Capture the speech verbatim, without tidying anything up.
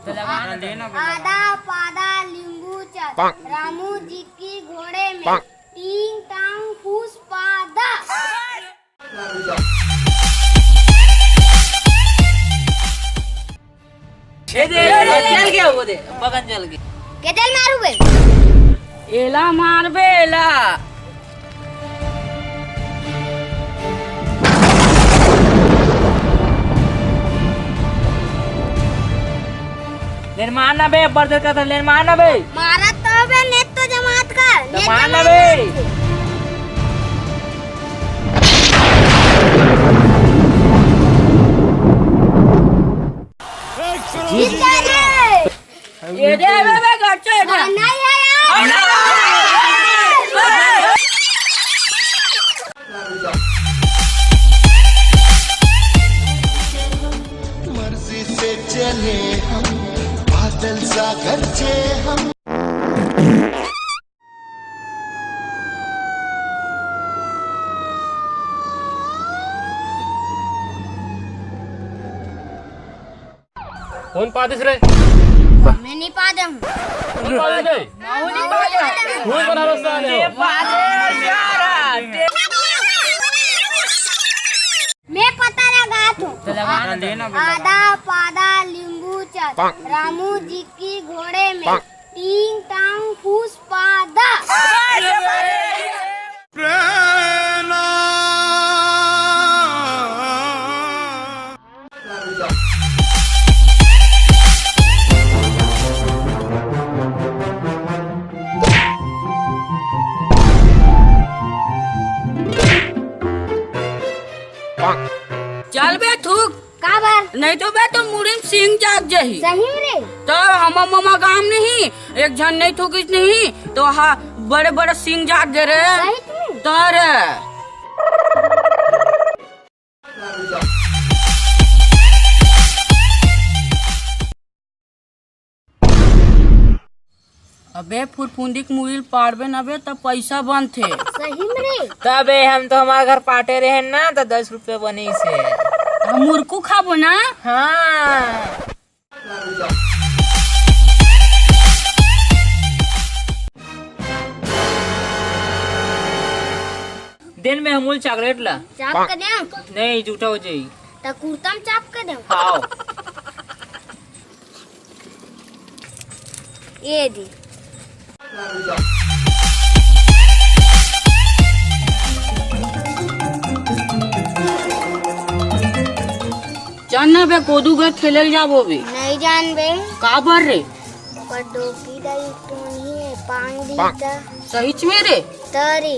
आदा पादा लींबू चस, रामू जी की घोड़े में टींग टांग फूस पादा। ए दे, ए दे, जल गया वो दे, बगन जल गया। के जल मारू बे? एला मारबे, एला। लेन मार ना बे, अब्बड़ देर का था, लेन मार ना बे। मारत तो बे, नेत तो जमात का, तो नेत मार ना जमात बे। का। जीत गए। ये दे बे, बे, गच्चे हाँ, नहीं है यार। मर्जी से चले हम, बादल सा गरजे हम। कौन पादिस रे? मैं नहीं पादे हूँ। कौन पादिस रे? मैं नहीं पादे हूँ। कौन बना रहा है? मैं पता लगा तू। आदा पादा लींबू चस, रामू जी की घोड़े में टींग टांग फूस पादा। चल बे थूक। काबर? नहीं तो बे तो मुड़ी में सिंग जाग जाही। सही में रे? तो हम ममा गांव नहीं, एक झन नहीं थूकिस नहीं, तो हा बड़े बड़े सिंग जाग गे रे। सही में? तो रे। अबे फुरफुंदी के मुड़ी ल पाड़बे न बे त पइसा बनथे। सही में रे? तबे हम तो हमार घर पाटे रहेन ना त दस रुपया बनिस हे। हम मुरकू खाबो ना। हाँ। देन में हमूल चॉकलेट ला। चाप के देंव। नहीं, जूठा हो जाई। त कुर्ता में चाप के देंव। हाँ। ये दी। चल ना बे, कोदू गर खेले ल जाबो बे। नहीं जानबे। काबर रे? ओकर डोकी दाई कोन ही है, पांग दी त। सहीच में रे? तरी।